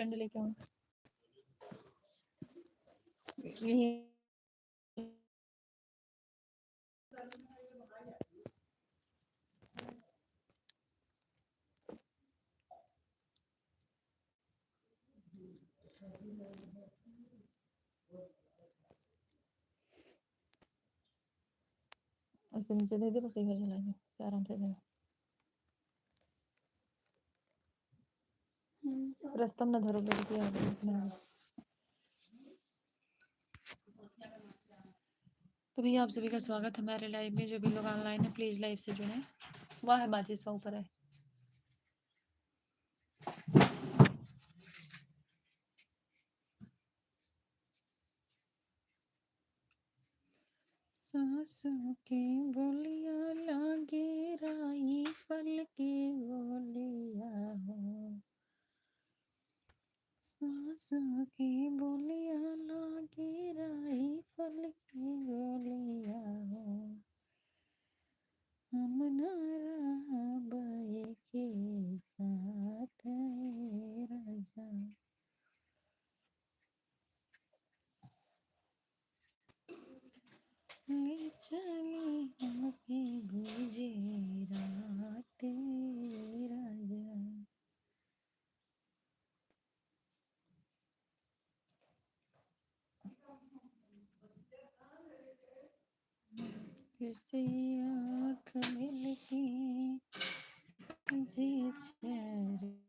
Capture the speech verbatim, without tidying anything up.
friend लेके आऊँ। ये ऐसे नीचे दे दे, बस इधर चला दे, आराम से दे। रस्ता में ना धरो, लड़की आ गई अपने आप। तो भैया, आप सभी का स्वागत है हमारे live में। जो भी लोग online है, please live से जुड़ें। वाह, माचिस वहाँ ऊपर है। सासू के बोलिया लागे राइफल के गोलिया हो। सासू के बोलिया लागे राइफल के गोलिया हो। हम ना रहब एके साथ ए राजा। ले चली हमके गुजरात ए राजा। कैसे आँख मिलके जी चैन